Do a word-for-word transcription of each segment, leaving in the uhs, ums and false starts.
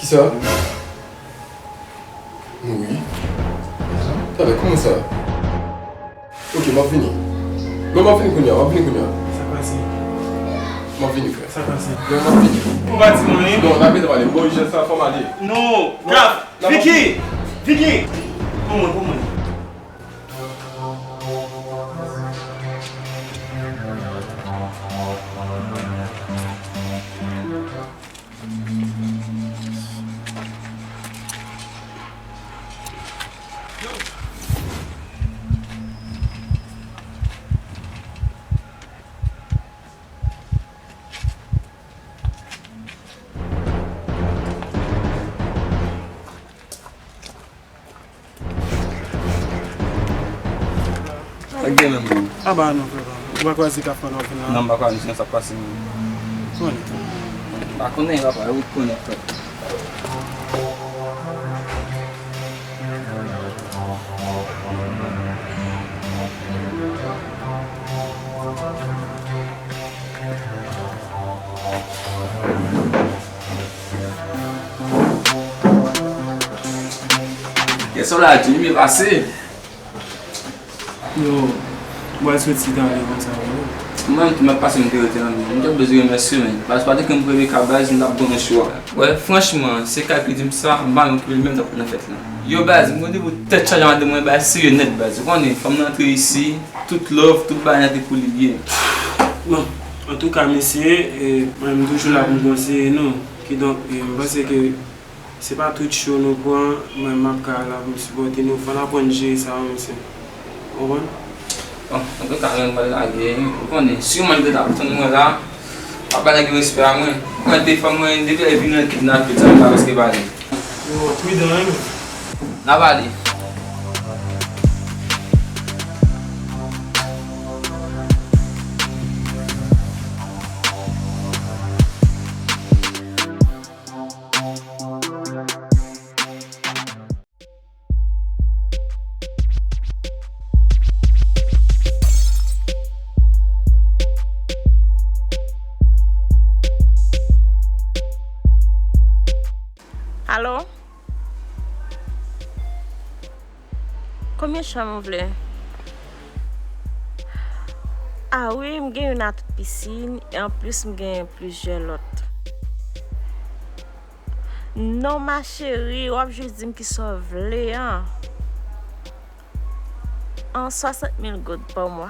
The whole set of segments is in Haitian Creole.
Kisa? Wi. Talè, kòman sa? Ok, m ap vini. Non, m ap vini kounye a, m ap vini kounye a. Sa pase? M ap vini, frè. Sa pase? Non, m ap vini. Ou pa di mwen, wi. Non, n ap rete pale. Bon, jan sa, fò m ale. Non, Kaf, Vicky! Vicky! Pou mwen, pou mwen. Sa k gen menm, bro? Aba non, frè pa m. Ou pa kwè se Kaf pandan w vin la? Non, m pa kwè, se sa k pase menm. Konnen. M pa konnen, papa, ou konnen, frè. Kèson la, Jimmy pase. Yo, bwal soti talè konsa, bro. Mwen menm tou m ap pase m te rete nan men. M te bezwen remèsye men. Baz pa te konn Rebecca baz m t ap bon nan cho a. Wè, franchman, se Kay ki di m sa, m pa menm ki li menm t ap nan fèt la. Yo baz, m konn depi tèt chaje madanm mwen, baz serye nèt baz. Ou konnen, fanm nan antre isi, tout love, tout bagay nan te pou li li ye. Bon, antouka mesye, e, mwen m toujou la pou m konseye nou. Kidonk, e, m panse ke se pa tout cho nou pran, mwen m ap ka la pou m sipòte nou. Fò n aprann jere sa, wi, mesye. Ou konprann? Bon, antouka, mwen pral lage, ou konnen, si yon moun te t ap tann mwen la, pa bay nèg yo respè a mwen. Mwen te fè mwen, depi lè vin nan kidnape, sa m pa prèske pale. Yo, pridan, wi, men. N ap ale. Alo? Konbyen chanm ou vle? A wi, m gen youn a tout pisin, e anplis m gen plizyè lòt. Non, ma chérie, w ap jis di m kisa w vle an. An swasant mil goud pa mwa.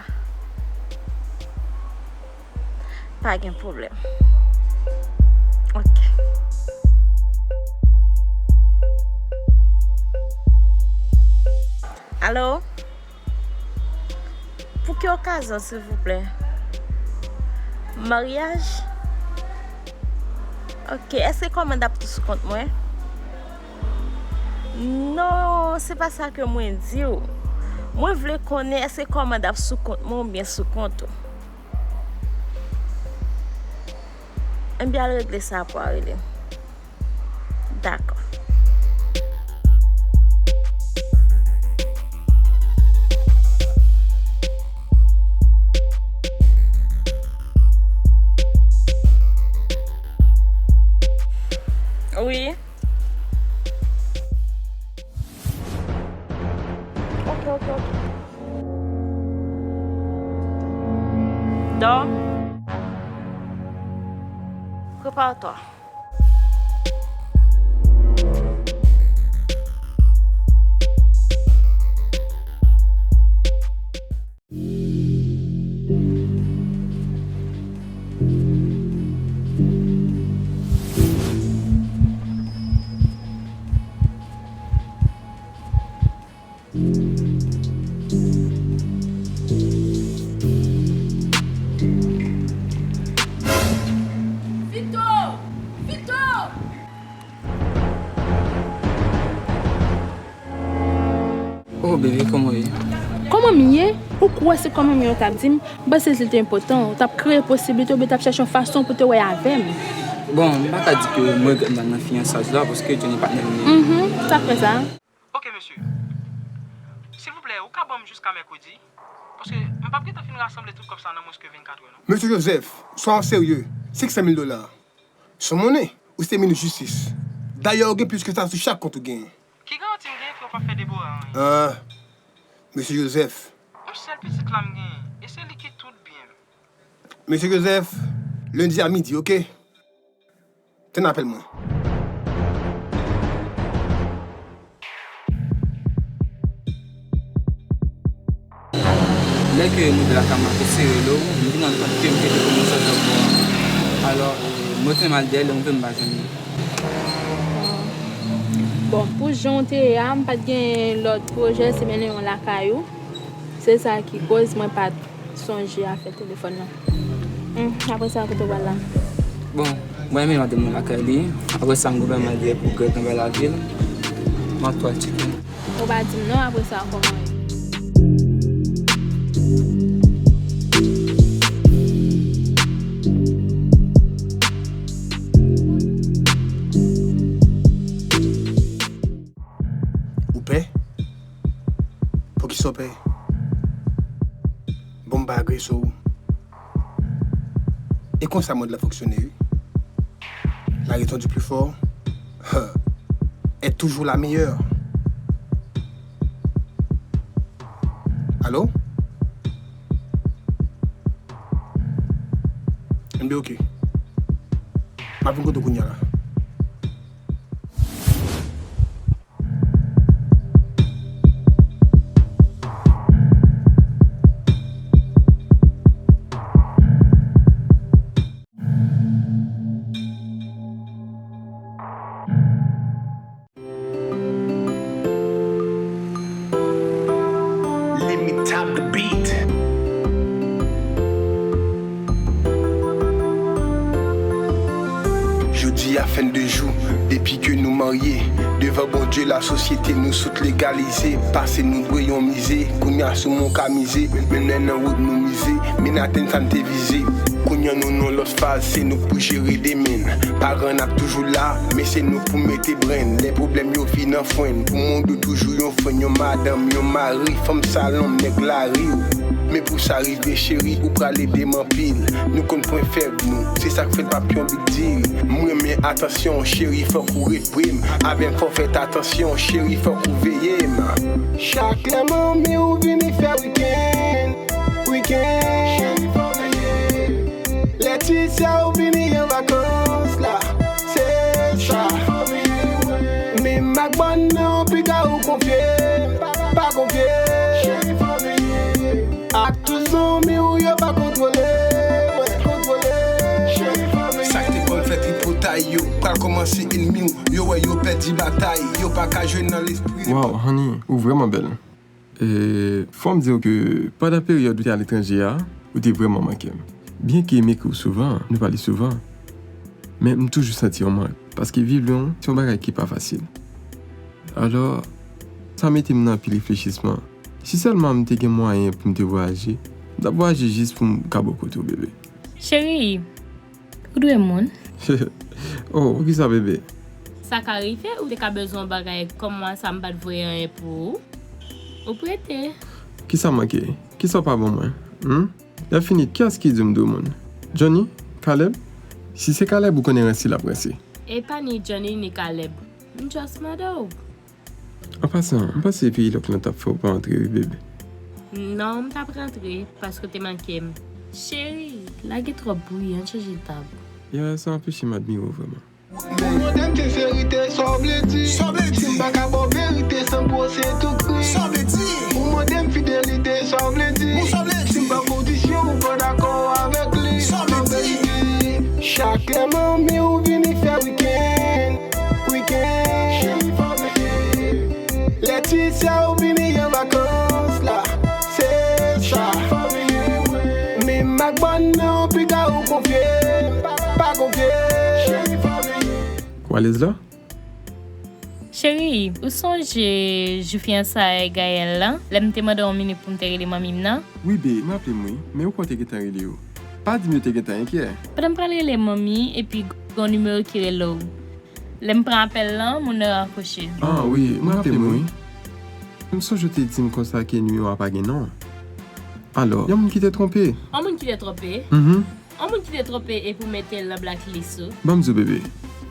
Pa gen pwoblèm. Ok. Alo? Pou ki okazyon, silvouplè? Maryaj? Ok, èske kòmand ap tou sou kont mwen? Non, se pa sa ke mwen di w. Mwen vle konnen èske kòmand ap sou kont mwen oubyen sou kont ou. Ebyen, al regle sa apre w rele m. Dakò. Wi. Ok, ok, ok. Dò. Prepare-toi. Vito! Vito! Oh, bebe, kòman w ye? Kòman m ye? Ou kwè se kòman m ye ou t ap di m? M panse si l te enpòtan, ou t ap kreye posiblite oubyen t ap chèche yon fason pou te wè avè m. Bon, m pa ka di ke m regrèt m t al nan fiyansaj la, paske Johnny patnè m nan. Mhm, sa k fè sa? Ok, mesye. Silvouplè, ou ka ban m jiska mèkredi? Paske m p ap gentan fin rasanble tout kòb sa nan mwens ke vennkat è, non. Mesye Joseph, swa w serye, senk san mil dola. Se yon monnen, ou se minis jistis. Dayè, ou gen plis ke sa sou chak kont ou genyen. Ki garanti m genyen frè w p ap fè Debora anyen? Ah, Mesye Joseph. Yon sèl pitit la m genyen, e se li ki tout byen m. Mesye Joseph, lendi a midi, oke? Tann apèl mwen. Lè ke m rive lakay mwen, m ap eseye rele w, m vin rann kont ke m te dekonekte ankò. Alò, mwen te mal dèyè, lè m rive m pa jwenn li. Bon, pou jan w te ye a, m pa t gen lòt pwojè, se mennen yon lakay ou. Se sa ki koz mwen pa t sonje afè telefòn nan. Hmm, apre sa, kote w pral la? Bon, mwen menm m ap demen lakay li. Apre sa, m gen yon bagay pou grèt anba lavil. M ap tou al tcheke. Ou pa di m non, apre sa, kòman ye? Ou pè? Poukisa w pè? Bon, m pa agrese w. E konsa mond lan fonksyone, wi. La raison du plus fort est toujours la meilleure. Alo? Enben, oke. M ap vin kote w kounye a la. Let me tap the beat. Jodi a fen de jou, depi ke nou marye, devan Bondye, lasosyete nou sot legalize. Pase nou dwe yon mize, kounye a sou mwen w ka mize, menm lè nan wout nou mize, men n atenn sa n te vize. Kounye a nou nan lòt faz, se nou k pou jere demen. Paran n ap toujou la, men se nou k pou mete brenn. Lè pwoblèm yo vin an frenn, pou mond ou toujou yon frenn, yon madanm, yon mari, fanm salon, nèg lari w. Men pou sa rive, cheri, ou pral ede m anpil. Nou konn pwen fèb nou, se sa k fè l p ap yon big deal. M renmen atansyon, cheri, fòk ou repre m. Avè m, fò w fè atansyon, cheri, fòk ou veye m. Chak lè manmi ou vini fè wikenn, wikenn. Lè ti sè ou vini an vakans la, se sa. Men m ak bòn nan, piga ou konfye, pa konfye. Ak tout zanmi w yo pa kontwole, mwen kontwole. Sa k te konn fè tripotay yo pral kòmanse enmi w. Yo wè yo pèdi batay, yo pa ka jwe nan lespri. Waw, honey, ou vrèman bèl. E, fò m di w ke pandan peryòd ou te aletranje a, ou te vrèman manke m. Byenke m ekri w souvan, nou pale souvan, men m toujou santi yon mank, paske viv lwen w se yon bagay ki pa fasil. Alò, sa mete m nan anpil reflechisman. Si sèlman m te gen mwayen pou m te vwayaje, m t ap vwayaje jis pou m ka bò kote w, bebe. Cheri, ou dwe moun. Oh, poukisa, bebe? Sa ka rive, ou te ka bezwen yon bagay kòm mwa sa, m pa t voye anyen pou ou. Ou prete. Kisa manke? Kisa w pa ban mwen? Hmm? Lè fini, kiyès ki di w m dwe moun? Johnny? Caleb? Si se Caleb, ou konnen ranse l ap ranse. E pa ni Johnny ni Caleb. M just mande w. An pasan, m panse peyi lòk lan t ap fè w pa antre wi, bebe. Non, m t ap rantre, paske w te manke m. Cheri, la gen twòp bri, ann chanje tab. Ya, sa anpeche m admire w vrèman. Ou mande m senserite, sa w vle di? Sa w vle di? Si m pa ka ba w verite san pwose tou kri. Sa w vle di? Ou mande m fidelite, sa w vle di? Bon, sa w vle di? Si m ba w kondisyon, ou pa dakò avèk li. Sa w vle di? Chak lè manmi ou vini fè wikenn, wikenn. Lè ti sè ou vini an vakans la, se sa. Men m ak bòn nan, piga ou konfye, pa konfye. Ou alèz la? Cheri, ou sonje jou fiyansay Gaël lan, lè m te mande w yon minit pou m te rele manmi m nan? Wi, be, m raple m wi, men ou kwè w te gentan rele yo. Pa di m yo te gentan enkyè. Pandan m pral rele manmi, epi gen yon nimewo ki rele w. Lè m pran apèl lan, moun nan rakwoche. Ah, wi, m raple m wi. M sonje w te di m konsa ke nimewo a pa gen non. Alò, yon moun ki te twonpe. Yon moun ki te twonpe? Mhm. Yon moun ki te twonpe epi w mete l nan blacklist ou. Ban m di w, bebe.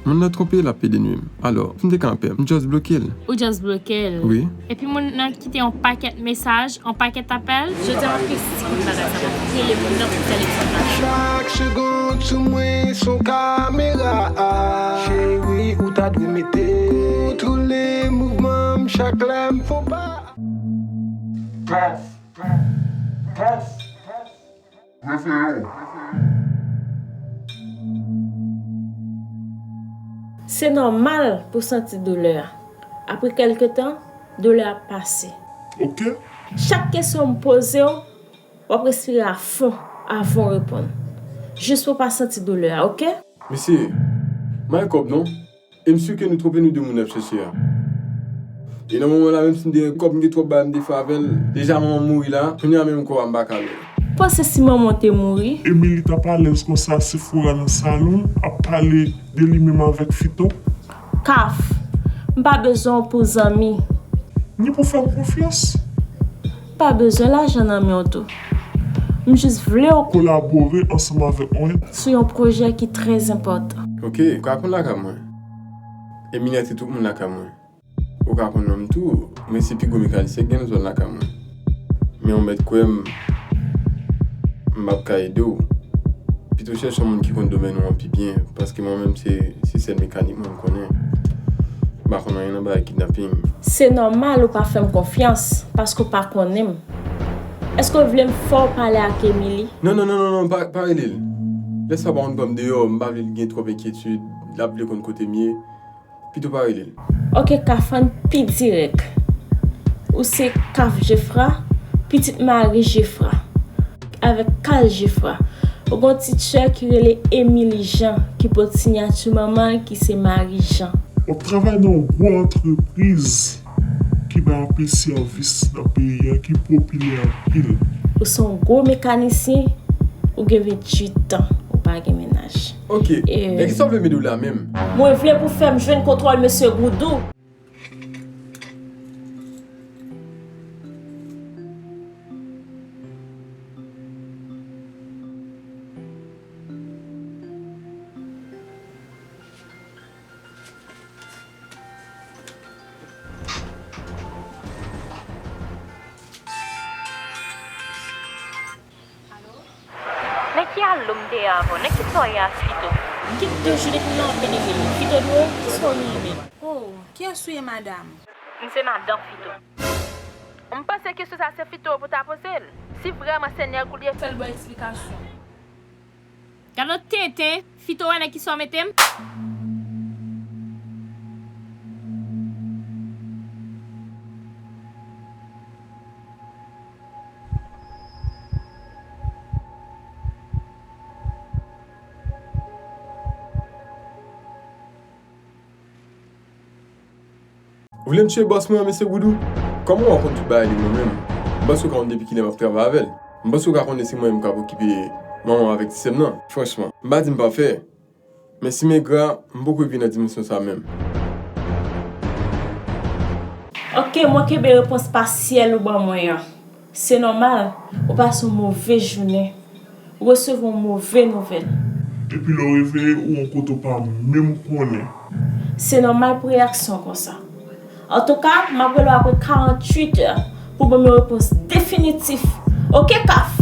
Moun nan twonpe l ap pede nwi m. Alò, si m te ka an pè, m just bloke l. Ou just bloke l? Wi. Epi moun nan kite yon pakèt mesaj, yon pakèt apèl. Jodi a m ap eksplike bagay sa, m ap rele moun nan pou fè l eksplike. Chak segond sou mwen s on kamera. Cheri, ou ta dwe mete kontwole mouvman m chak lè m fon pa. Se nòmal pou w santi doulè a. Apre kèlke tan, doulè a ap pase. Chak kesyon m poze w, w ap respire a fon avan w reponn. Jis pou w pa santi doulè a, oke? Mesye, m pa gen kòb non. E m si ke nou twonpe nou de moun n ap chèche a. E nan moman la, menm si m te gen kòb, m gen twòp bagay m te fè avè l. Deja manman m mouri la, kounye a menm kò a m pa ka lè. Ou panse si manman w te mouri? Emily t ap alèz konsa, Sephora nan salon, ap pale de li menm avèk Fito? Kaf, m pa bezwen w pou zanmi. Ni pou fè m konfyans? M pa bezwen lajan nan men w tou. M jis vle w. Kolabore ansanm avèk mwen. Sou yon pwojè ki trè enpòtan. Oke, ou ka konn lakay mwen. Emily a te tout moun lakay mwen. Ou ka konn non m tou, mwen se pi gwo mekanisyen k gen nan zòn lakay mwen. Men ou mèt kwè m, m p ap ka ede w. Pito chèche yon moun ki konn domèn ou an pi byen, paske mwen menm se, se sèl mekanik mwen m konnen. M pa konn anyen nan bagay kidnaping. Se nòmal ou pa fè m konfyans, paske w pa konnen m. Èske w vle m fè w pale ak Emily? Non, non, non, non, non, pa, pa rele l. Lè sa w pa konn pran m deyò, m pa vle l gen twòp enkyetid, l ap vle konn kote m ye. Pito pa rele l. Ok, Kaf, ann pi dirèk. Ou se Kaf Jefra, pitit Mari Jefra, avèk Kal Jefra. Ou gen yon ti sè ki rele Emily Jean, ki pot siyati manman l, ki se Mari Jean. W ap travay nan yon gwo antrepriz ki bay anpil sèvis nan peyi a, ki popilè anpil. Ou se yon gwo mekanisyen, ou gen venntuit tan, ou pa gen mennaj. Ok, nan kisa w vle m ede w la menm? Mwen vle pou fè m jwenn kontwòl mesye Goudou. Nan ki alo m te ye avè w? Nan ki sa w ye a Fito? M gen de jou depi m nan ap pede rele w. Fito di w kisa w ye menm? Oh, kiyès ou ye madanm? M se madan Fito. M panse kesyon sa se Fito pou ta poze l. Si vrèman se nèg ou li ye, fè l ba w eksplikasyon. Gad yon tenten, Fito wè nan kisa w mete m. Ou vle m tiye bòs mwen an, mesye Goudou? Kòman w ap konn tout bagay de mwen menm? M panse w ka konn depi kilè m ap travay avè l. M panse w ka konnen se mwen menm k ap okipe manman w avèk ti sè m nan. Franchman, m pa di m pafè, men si m engra, m poko rive nan dimansyon sa menm. Ok, mwen kenbe repons pasyèl ou ban mwen an. Se nòmal, ou pase yon move jounen, ou resevwa yon move nouvèl. Epi lè w reveye, ou yon kote w pa menm konnen. Se nòmal pou reyaksyon w konsa. Antouka, m ap rele w apre karanntuit è pou ban m yon repons definitif. Oke, Kaf?